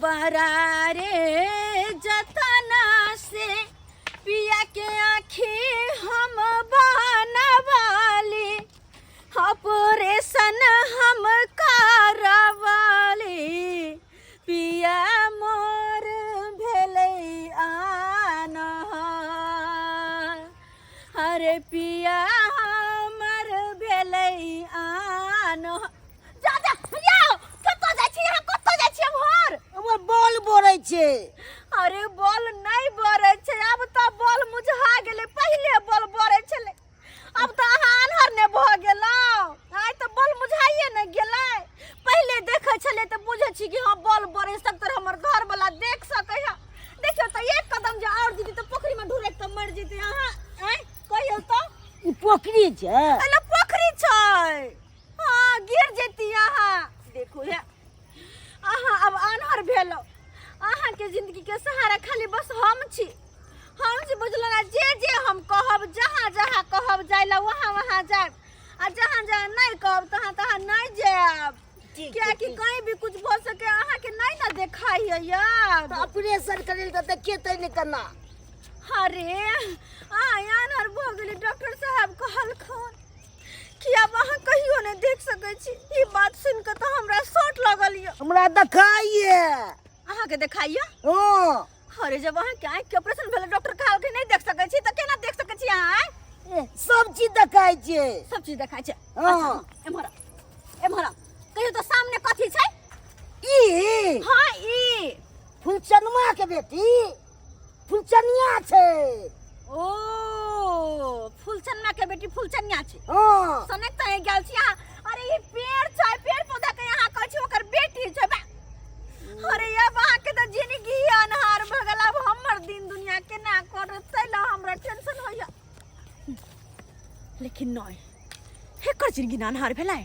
बड़ा रे जतना से पिया के आँखी हम बनवाली, ऑपरेशन हम करवाली, पिया मोर भेलै आनहर। अरे पिया हमर भेलै आनहर। जा जा यौ, कतऽ जाइ छी अहाँ? कतऽ जाइ छी एम्हर? हमर बॉल बरै छै। अरे बॉल नहि बरै छै, आब तऽ बॉल मुझा गेलै। पहिले बॉल बरै छलै, आब तऽ अहाँ आन्हर ने भऽ गेलहुँ। आइ तऽ बॉल मुझाइए ने गेलै। पहिले देखै छलै तऽ बुझै छी कि हँ बॉल बरै सब तर हमर घरवला देख सकै है। देखियौ तऽ एक कदम जे आओर दीदी तऽ पोखरिमे ढुरकि कऽ मरि जेतै अहाँ। आँय कहियौ तऽ। ई पोखरी छै? एना पोखरी छै, हँ गिर जेती अहाँ। देखू हे, अहाँ अब आन्हर भेलहुँ। अहाँके जिंदगी के सहारा खाली बस हम छी, हम छी, बुझलहुँ ने? जे जे हम कहब, जहाँ जहाँ कहब जाय ला वहाँ वहाँ जायब, आ जहाँ जहाँ नहीं कहब तहाँ तहाँ नहीं जायब। ठीक। कियाकि ठीक। कहीं भी कुछ भऽ सके, अहाँके नहीं ने देखाई है यार। तऽ ऑपरेशन करै लए तऽ देखेतै ने केना? अरे अहाँ आन्हर भऽ गेली। डॉक्टर साहब कहलखुन कि आब अहाँ कहियो नहि देख सकै छी। ई बात सुनि कऽ तऽ हमरा शॉट लगल यऽ। हमरा देखाइए। अहाँके देखाइए? हँ। अरे जब अहाँके आँखि के ऑपरेशन भेलै, डॉक्टर कहलकै नहि देख सकै छी, तऽ केना देख सकै छी अहाँ? आँय? ए, सब चीज देखाइ छै। सब चीज देखाइ छै? हँ। अच्छा, एम्हर आउ, एम्हर आउ। कहियौ तऽ सामने कथी छै? ई? हँ ई। फुलचनमा के बेटी फुलचनिया छै। ओ फुलचनमा के बेटी फुलचनिया छै? हँ। सनक तऽ गेल छी अहाँ। अरे ई पेड़ छै, पेड़ पौधा के अहाँ कहै छी ओकर बेटी छै। बा अरे अब अहाँके तऽ जिंदगी अन्हार भऽ गेल। आब हमर दिन दुनिया केना करत, ताहि लए हमरा टेंशन होइया। लेकिन नहि, एकर जिंदगी ने अन्हार भेलै,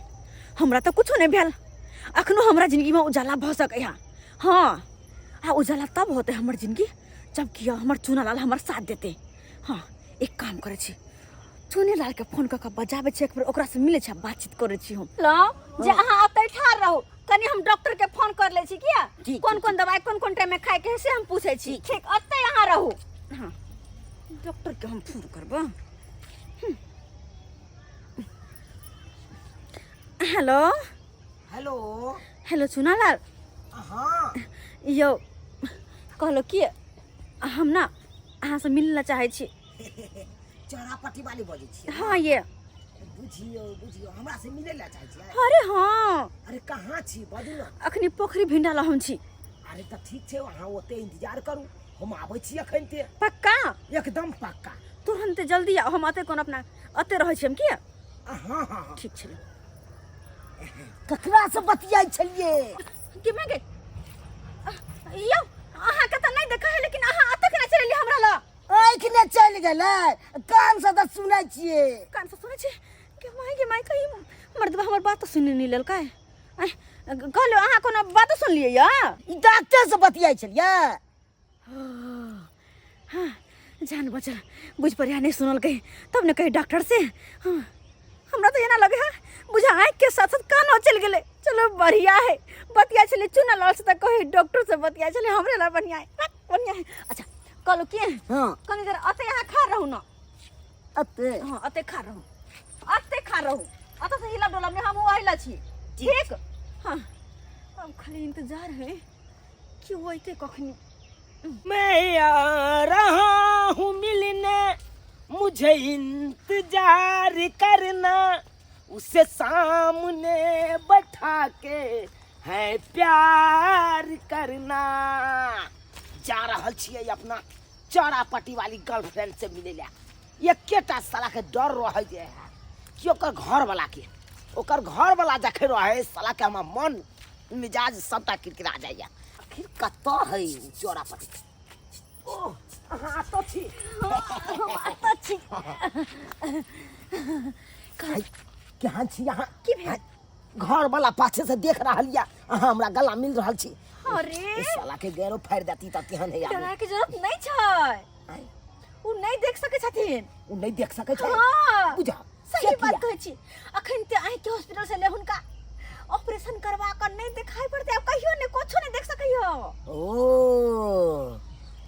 हमरा तऽ कुछो नहि भेल। अखनो हमरा जिंदगीमे उजाला भऽ सकैया। हँ, आ उजाला तब होतै हमर जिंदगी जब कि हमर चूनालाल हमर साथ देतै। हँ, एक काम करै छी, चुनेलाल के फोन कऽ कऽ बजाबै छी, एक बेर ओकरासँ मिलै छी आ बातचीत करै छी हम। लौ जे अहाँ ओतै ठाढ़ रहू कनि, हम डॉक्टर के फोन कर लै छी। किया ठीक। कोन ठीक। कोन दवाई कोन कोन टाइम में खाए के है से हम पूछै छी। ठीक, ओतै अहाँ रहू। हाँ, डॉक्टर के हम फोन करबै। हेलो। हेलो। हेलो चुनालाल। हाँ। यौ कहलो कि हम ना अहाँसँ मिलऽ ला चाहै छी। चौरापट्टी वाली बजै छियै? हाँ ये। बुझियौ बुझियौ, हमरा से मिलै लए चाहै छियै? अरे हाँ। अरे कहाँ छी, बजू ने। अखनी पोखरी भिंडा ला हम छी। अरे तऽ ठीक छै, अहाँ ओते इंतजार करू, हम आबै छी एखन ते। पक्का? एकदम पक्का। तुरन्ते जल्दी आउ, हम अते कोन अपना अते रहै छी हम किया। हाँ हाँ हाँ। ठीक छलै। ककरा से बतियाइ छलियै? कि मैं गई यौ, अहाँके तऽ नहि देखा है, लेकिन अहाँ अते केना चलि एलियै हमरा लग? आँखि ने चलि गेलै, कान से तऽ सुनै छियै। कान से सुनै छी? के माय गे माय, कहीं मर्दबा हमर बात तऽ सुनि नहि लेलकै। आँय, कहलहुँ अहाँ कोनो बात सुनलियै यऽ? ई डॉक्टर से बतियाइ छलियै। हाँ, जान बचल। बुझ पड़िया नहीं सुनल कहीं तब ने कही डॉक्टर से। हाँ, हमरा तो एना लगे है बुझा आँख के साथ साथ कानो चल गेले। चलो बढ़िया है, बतिया छले चुना लाल से तऽ कही डॉक्टर से बतिया छले, हमरे ला बढ़िया है, हाँ, बढ़िया है। अच्छा कहलू की? हाँ। कनी देर अते यहाँ खा रहू ना। अते? हाँ, अते खा रहू, अते खा रहू, अते से हिला डोला में हम ओहिला छी। ठीक। हाँ, अब खाली इंतजार है कि वो अइते कखनी। मैं आ रहा हूँ मिलने, मुझे इंतजार करना, उसे सामने बैठा के है प्यार करना। जा रहल छियै अपना चौरापट्टी वाली गर्लफ्रेंड से मिले ला। एकेटा साला के डर रहे जे है कि ओकर घर वाला के, ओकर घर वाला जखन रहे साला के हमर मन मिजाज सबटा किरकिरा जाइया। आखिर कतऽ है उ चौरापट्टी? ओह, अहाँ एतऽ छी? हम अतऽ छी। हाय, केहन छी अहाँ? की भेल? घर वाला पाछे से देख रहल या, अहाँ हमरा गला मिल रहल छी। अरे ई साला के गैरो फाड़ि देती तऽ केहन है आदमी। डराय के जरूरत नहीं छै। आँय? उ नहीं देख सकै छथिन। उ नहि देख सकै छै? हाँ। बुझा सही से बात किया? कहै छी। अखन ते आँखि के हॉस्पिटल से ले हुनका ऑपरेशन करवा कर नहीं देखाई पड़ते, अब कहियो नहीं कुछो नहीं देख सकैयो। ओ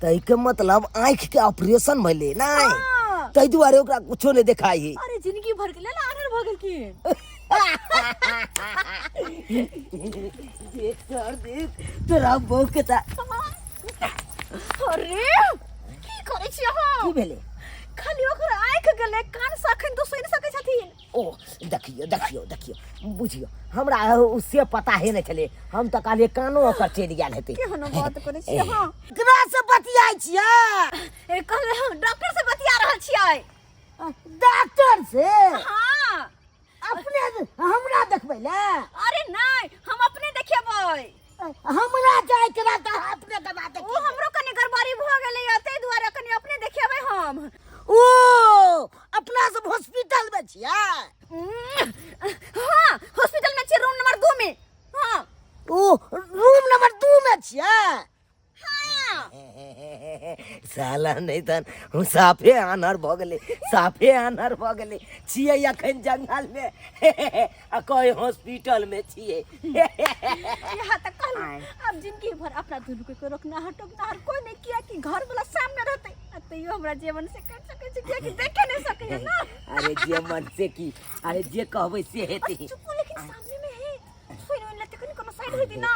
ताहिके मतलब आँखि के ऑपरेशन भेलै नहि? हाँ। ताहि दुआरे ओकरा कुछो नहि देखाइ है। अरे जिंदगी भर के लेल आनर भऽ गेलखिन। देख सर देख, तोरा बहू के ता अरे की करै छी अहाँ? की भेलै? खाली ओकर आँखि गेलै, कान से अखन तो सुनि सकै छथिन। ओ देखियौ देखियौ देखियौ, बुझियौ हमरा से पता हे नहि छलै, हम तऽ कहलियै कानो ओकर चलि गेल हेतै। केहन बात करै छी अहाँ? केकरा से बतियाइ छियै? ए कहले हम डॉक्टर से बतिया रहल छियै। डॉक्टर से? हाँ। अपने हमरा देखबै ले? अरे नहीं, हम अपने देखेबै। हमरा जाय के रहत अहाँ अपने दबा ओ देखेबै। हमरो कनी गड़बड़ी भऽ गेलै या ताहि दुआरे कनी अपने देखेबै हम। ओ अपना सब हॉस्पिटल में छियै? हाँ, हॉस्पिटल में छियै, रूम नंबर 2 में। हाँ। ओ रूम नंबर 2 में छियै? हाँ। साला नहीं तन हम साफे आनर भऽ गेलै, साफे आनर भऽ गेलै। छियै अखन जंगल में आ कोई हॉस्पिटल में छियै। यहाँ तक कहलहुँ, आब जिंदगी भर अपना दुनू के रोकनाहर टोकनाहर कोई नहीं, किया कि घर वाला सामने रहते आ तैयो हमरा जीवन से कर सकै छै, किया कि देखे नहीं सकै ना। अरे जे मन से की, अरे जे कहबै से हेतै। चुप, लेकिन सामने में है, सुन उन लेते कनी कोनो साइड होती ना।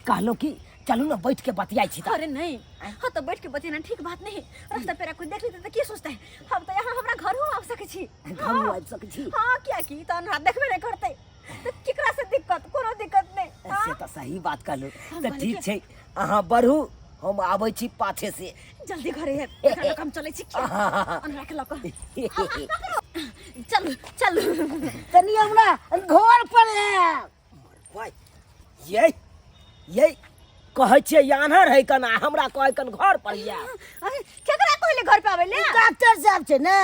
कहलहुँ कि चलू ना बैठ के बतियाई छी। अरे नहीं, हाँ तो बैठ के बतियाना ठीक बात नहीं, रास्ता पेरा कोई देख लेते तो की सोचते है। हम तो यहाँ हमरा घर हो आब सकै छी। घर हो आबि सकै छी। हाँ, किया कि तो हमरा देखबे नहीं करते तो केकरा से दिक्कत, कोनो दिक्कत नहीं। से तो सही बात कहलहुँ। हम तऽ कहलियै ठीक कि- छै, अहाँ बढ़ू, हम आबै छी पाछे से। जल्दी घरे है, एकरा लऽ कऽ हम चलै छी। किया अन्हरा के लऽ कऽ? चलू चलू। तनी हमरा घर पर आयब। भाई, ये ये कहै छियै आन्हर है कन, आ हमरा कहै कन घर पर आयब। अरे, केकरा कहले घर पे आबै ले? डॉक्टर साहब छै ने।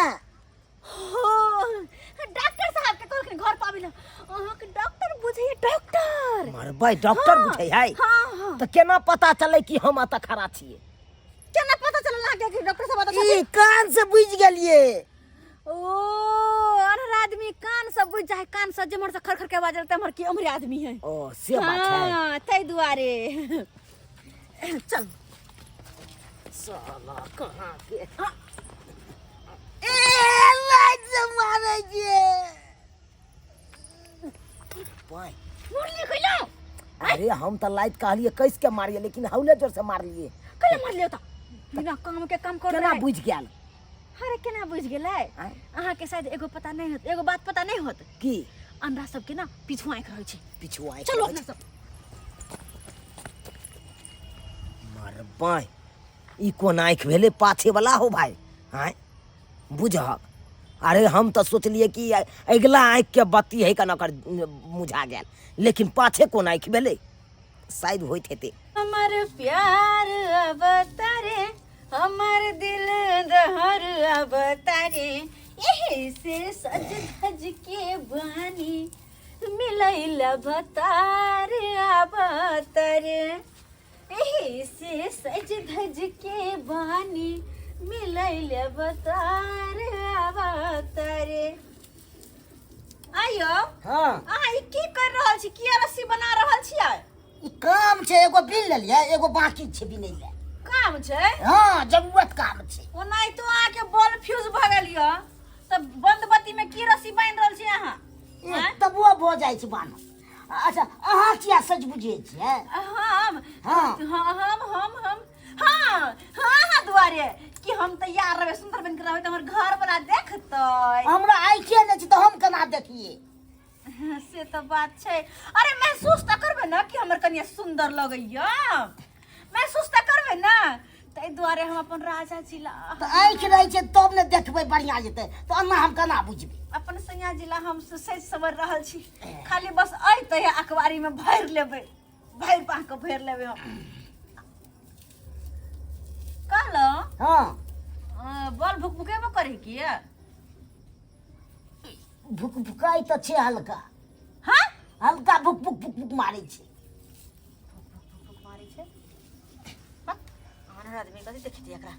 हो, डॉक्टर साहब के कहलखिन घर पे आबै ले। अहाँके डॉक्टर बुझैये? डॉक्टर मरबै, डॉक्टर हाँ, बुझै है? हाँ, हाँ। तऽ केना पता चलै कि हम एतऽ खड़ा छियै? केना पता चलल अहाँके कि डॉक्टर साहब एतऽ ई छथिन? कान से बुझि गेलियै। ओ अनहर आदमी कान से बुझि जाइ, कान से जेम्हर से खर खर के आवाज तेम्हर की उम्हरे आदमी है। ओ से बात है। हाँ, ताहि दुआरे। चल। साला कहाँ के हाँ। ए लाइट से मारै छियै। पाय। मुरली कइलो? अरे हम तऽ लाइट कहलियै कसि के मारियै, लेकिन हौले जोर से मारलियै। कइले मारलियै तऽ? बिना काम के काम कर केना रहे। बुझि गेल? अरे केना बुझि गेलै? आँय? अहाँके शायद एगो पता नहीं होत, एगो बात पता नहीं होत। की? अंडा सबके ना पीछू आँखि रहै छै। पीछू आँखि चलो रहै अपना छै। सब। मरबै, ई कोन आँखि भेलै पाछे वाला हो भाई? आँय बुझहक। अरे हम तऽ सोचलियै कि अगिला आँखिके बत्ती है कन ओकर मुझा गेल, लेकिन पाछे कोन आँखि भेलै? शायद होइत हेतै। हमर प्यार अवतारे, हमर दिल दहर अवतारे, एही से सज धज के बानी मिलैल भतार अवतारे, एही से सज धज के बानी मिलैल भतार अवतारे। आयो। हाँ। अहाँ ई की कर रहल छी? किया रस्सी बना रहल छियै? ई काम छै, एगो बिन लेलियै, एगो बाकी छै बिनै लए। काम छै? हाँ, जरूरत काम छै। ओनाहितो अहाँके बॉल फ्यूज भऽ गेल यऽ तऽ बंद बत्ती में की रस्सी बान्हि रहल छी अहाँ? ए, तबुओ भऽ जाइ छै बान्हल। अच्छा अहाँ किया सच बुझै छियै? हम? हाँ। हाँ, हम हम हाँ हाँ हाँ दुआरे कि हम तैयार रहबै, सुंदर बन के रहबै तऽ हमर घर वाला देखतै। हमरा आँखिए नहि छै तऽ हम केना देखियै? से तऽ बात छै। अरे महसूस तऽ करबै ने कि हमर कनिया सुंदर लगैया, महसूस तऽ करबै ने, ताहि दुआरे हम अपन राजा जी ला। तऽ आँखि रहै छै तब ने देखबै, बढ़िआँ जेतै तऽ एना हम केना बुझबै? अपन सैया जी ला हम सजि सवर रहल छी, खाली बस अयतै अखबारी में भरि लेबै, भरि पाह के भरि लेबै हम। कहलहुँ। हाँ। बल भुकभुकेबो करै की? भुकभुकाइ तऽ छै हल्का। हाँ? हल्का भुक भुक भुक भुक मारै छै। भुक मारै छै? हँ, आन्हर आदमी कथी देखितियै एकरा?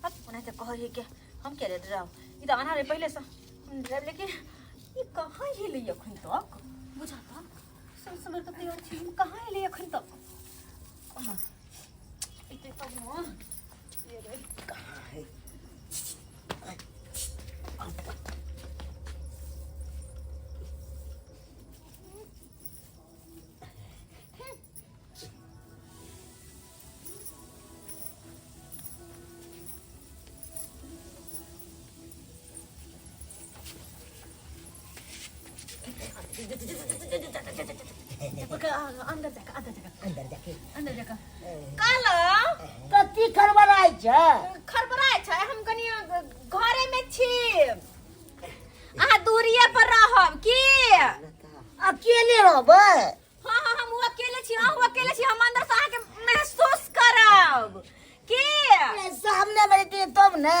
हँ, ओनाहिते कहै है के हम किया डराउ, ई तऽ आन्हर है पहिलेसँ, हम डरायब, लेकिन ई कहाँ एलै अखन तक? बुझाता सब समय तऽ तैयार छी हम, कहाँ एलै अखन तक? कहाँ एतै तब ने। अंदर जाके, अंदर जाके, अंदर जाके, अंदर जाके। कहलो कथी खड़बड़ाइ छै? खड़बड़ाइ छै, हम कनि घरे में छी, अहाँ दूरिये पर रहब की? अकेले रहबै? हाँ हाँ, हम अकेले छी, अहूँ अकेले छी, हम अंदर से अहाँके महसूस करब की? अरे, सामने में रहती तब ने।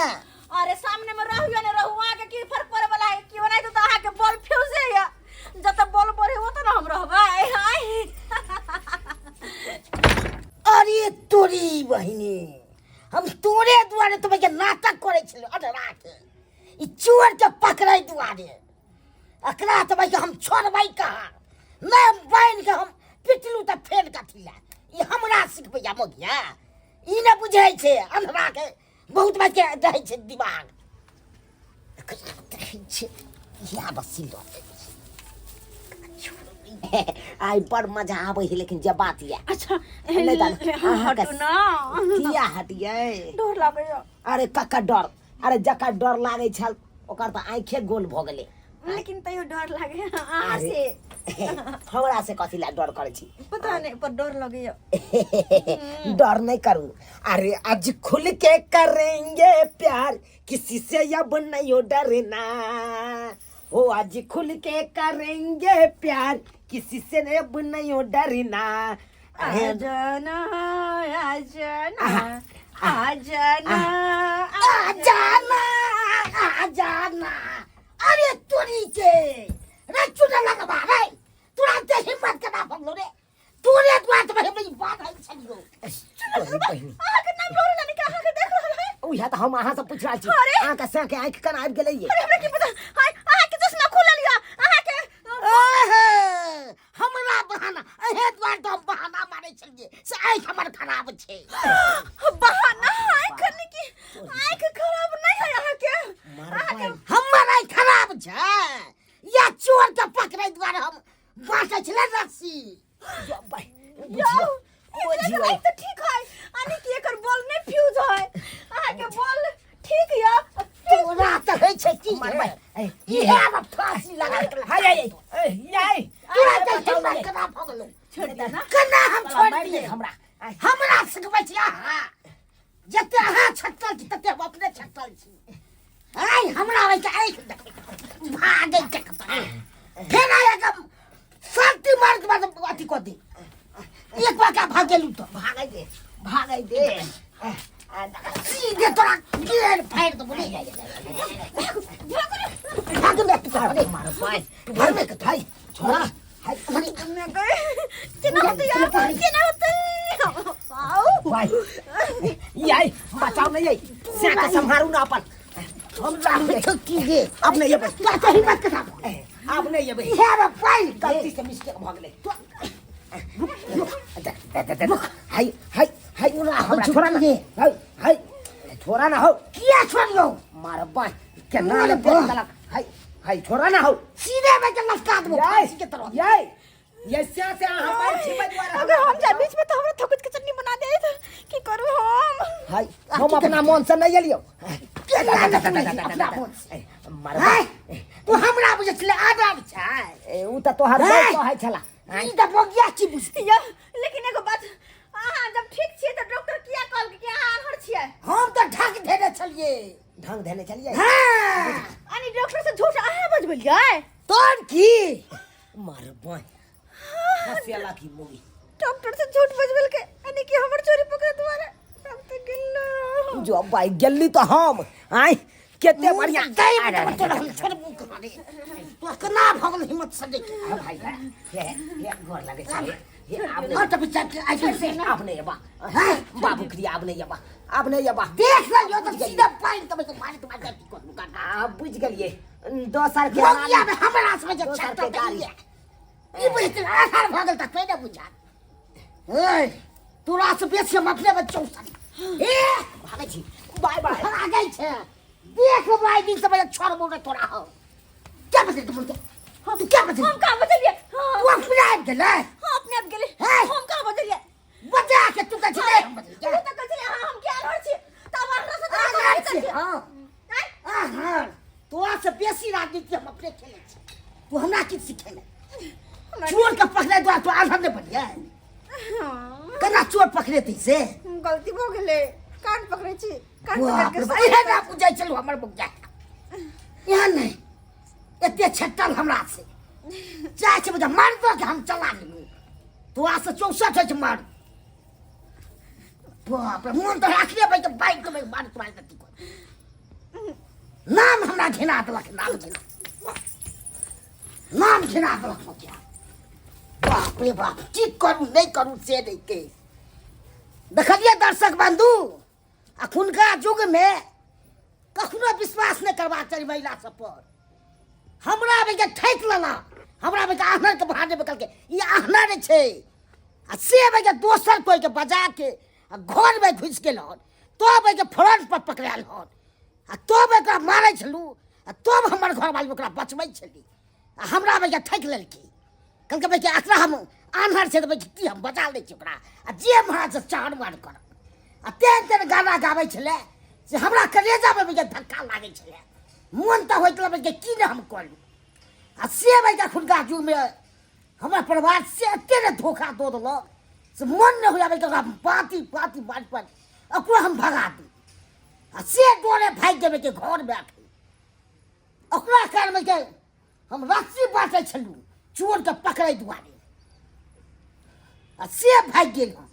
अरे सामने में रहू या नहीं रहू, अहाँके की फर्क पड़े वाला है? की ओनाहिते तऽ अहाँके बॉल फ्यूजे या, जतऽ बॉल बढ़े ओतऽ ने हम रहबै। आय। अरे तोरी बहिनी, हम तोरे दुआरे तो के नाटक करै छलियौ अधरा के, ई चोर के पकड़ै दुआरे। एकरा तऽ भाई हम छोड़बै कहाँ? नहि बान्हि के हम पिटलू तऽ फेर कथी लए ई हमरा सिखबैया मोगिया? ई नहि बुझै छै, अन्हरा के बहुत बात के रहै छै दिमाग। एकरा देखै छै इएह रस्सी लऽ लै। आइ बड़ मजा आबै है, लेकिन जे बात यऽ अच्छा नहि तऽ हम अहाँके हटू ना। किया हटियै? डर लागैया। अरे ककर डर? अरे जकर डर लागै छल ओकर तऽ आँखे गोल भऽ गेलै। लेकिन तैयो डर लागे अहाँ अरे। से। हमरा से कथी लए डर करै छी? पता नहीं, पर डर लगैया। डर नहीं करू। अरे आज खुल के करेंगे प्यार, किसी से अब नहीं डरना हो। आज खुल के करेंगे प्यार, किसी से अब नहीं डरना। अरे आ जाना, आ जाना, आ जाना, आ जाना, आ जाना। अरे तोरी के रे चुना लगबा रे, तोरा ते हिम्मत केना भगलो रे? तोरे दुआर तऽ हम ई बात है छलियो। अहाँके नाम लऽ रहल कि अहाँके देख रहल है? उएह तऽ हम अहाँ से पूछि रहल छी। अरे! अहाँके से के आँखि केना आबि गेलै ये? अरे हमरा की पता। हाय, अहाँके चश्मा खुलल यऽ अहाँके। ओहे, हमरा बहाना एहे दुआर तऽ हम बहाना मारै छलियै से आँखि हमर खराब छै। बहाना आँखि नहि कि आँखि खराब नहीं है अहाँके? अहाँके हमर आँखि खराब छै या चोर के पकड़ै दुआरे हम बाँटै छलै रस्सी? यौ, एकर आँखि तऽ ठीक है, यानी कि एकर बॉल नहीं फ्यूज है। अहाँके बॉल ठीक यऽ। तोरा तऽ होइ छै की इहे आब फांसी लगा के तोरा तऽ हिम्मत केना भऽ गेलौ? छोड़ दिअ ना। केना हम छोड़ दियै? हमरा हमरा सिखबै छी अहाँ? जते अहाँ छटल छी तते हम अपने छटल छी। आइ हमरा आबै छै आँखि देखबै भागै छै कतऽ। फेर आइ एकदम सर्दी मार के बाद अथी कऽ दे। एक बार का भागेलू तऽ भागै दे, भागै दे, सीधे तोरा गेल फाड़ि देबो रे। भाग ले तू, अरे मारो भाई घर में के भाई छोड़ा हाय अरे। केना होतै यार, केना होतै? आउ। भाई याई बचाओ नहीं याई से के संभारू ना अपन हम जान की गे। अब नहीं एबै तोरा तो हिम्मत के साथ अब नहीं एबै। इहे रे पाई गलती से मिस्टेक भ गेलै। हाय हाय हाय, हमरा छोड़ा ना। हाय हाय, छोड़ा ना हौ। किया छोड़ियौ? मार बाय केना ने पेट देलक। हाय हाय, छोड़ा ना हौ, सीधे में के लटका देबो फांसी के तरह। याई ये से से अहाँ पैर छिपै दुआरे अगर हम जाय बीच में तो हमरा थकुच के चटनी बना देत। की करू हम? हाय, हम अपना मन से नहीं एलियौ। अपना मन से मार तू हमरा बुझै छलै आदर छै। उ तऽ तोहर हैं? कहै छला ई तऽ बगिया की बुझती यौ, लेकिन एगो बात, अहाँ जब ठीक छियै तऽ डॉक्टर किया कहलकै कि अहाँ आन्हर छियै? हम तऽ ढक धेने छलियै। ढंग धेने छलियै। हाँ। यानी डॉक्टर से झूठ अहाँ बजबलियै? तोर की मार बाय हंसियाला की मूवी। डॉक्टर से झूठ बजबलकै यानी कि हमर चोरी पकड़े दुआरे। हम तऽ गेलहुँ। जो भाई गेली तो हम आय केते बढ़िया तोरा हम छोड़बो कहाँ रे? तोरा केना भऽ गेल हिम्मत से देख? हाँ भाई हे हे हे गोर लगे छै हे आब नहीं। हट बच्चा के आइ से। आब नहीं अबा। हैं बाबू क्रिया आब नहीं अबा, आब नहीं अबा। देख लियौ तऽ सीधा पानि तब तो मारि तुम्हारे की करू का। आ बुझ गेलिए 2 साल के मोगिया में हमरा से जे दोसर छट्टा के गाली। दैया ई बुझते आधार भऽ गेल तऽ पहिने बुझा। ए तोरा से बेसी हम अपने बच्चौ सन। ए भागै छी, बाय बाय। भागै छै देख भाई दिन से बजे छोड़बो ने तोरा। हो क्या बजे तुम तू क्या बजे? हम कहाँ बजलियै? हाँ, तू अपने आबि गेलै। हाँ, अपने आप गेलै। हैं? हम कहाँ बजलियै? बजा के तू कहै छलै हम बजलियै। ओ तऽ कहै छलै हाँ, हम के आन्हर छियै तब आन्हर से तऽ आन्हर कहै छी, छियै। हाँ। आँय? आन्हर तोरा से बेसी राजनीति हम अपने खेलै छी, तू हमरा की सिखेले? हमरा चोर के पकड़े द्वारा तो आन्हर नहि बनिए। हाँ, केना चोर पकड़ेतै से? गलती भऽ गेलै, कान पकड़ै छी, कान पकड़ बाप के रे बाप, इहे ना बुझै छलहुँ हमर बुझा एहन नहि एते छट्टल हमरा से चाहे छै बुझा मार दो के हम चला लेलहुँ। तोरा से 64 होइ छै मार। बाप रे, मोन तऽ राखले भाइ के बाइक के मार तोरा देती। नाम हमरा घिना देलक, नाम घिना, नाम घिना देलक मोतिया। बाप रे बाप, की करू नहि करू से नहि के देखलियै। दर्शक बंधु, अखुनका युगमे कखनो विश्वास नहि करबाक चाही महिला सब पर। हमरा बेके ठकि लेलक, हमरा बेके आन्हरके बहाने कहलकै ई आन्हर छै, आ से बेके दोसर कोइके बजा के आ घरमे घुसि गेल हन, तब एहिके फ्रंट पर पकड़ायल हन, आ तब एकरा मारै छलहुँ, आ तब हमर घरवाली ओकरा बचबै छली, आ हमरा बेके ठकि लेलकै। कहलकै भाइ एकरा हम आन्हर छै तऽ भाइ की हम बचा लै छी ओकरा, आ जे महाराज से चार मार करब। आ तेहन तेहन गाना गाबै छलै से हमरा कलेजामे भैया धक्का लागै छलै। मोन तऽ होइत रहै कि की नहि हम कऽ लू। आ से भैया एखुनका युगमे हमरा परिवार से एते ने धोखा दऽ देलक से मोन नहि होइए कि ओकरा पाँति पाँति बाँटि पाँति ओकरो हम भगा दी, आ से डरे भागि जेबै कि घरमे अखन ओकरा कारण के हम रस्सी बाँटै छलहुँ चोरके पकड़ै दुआरे, आ से भागि गेल हन।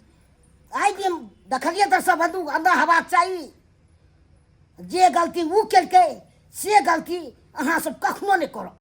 आइ दिन देखलियै दर्शक बंधु, अंदर हेबाक चाही। जे गलती ओ केलकै से गलती अहाँ सब कखनो नहि करब।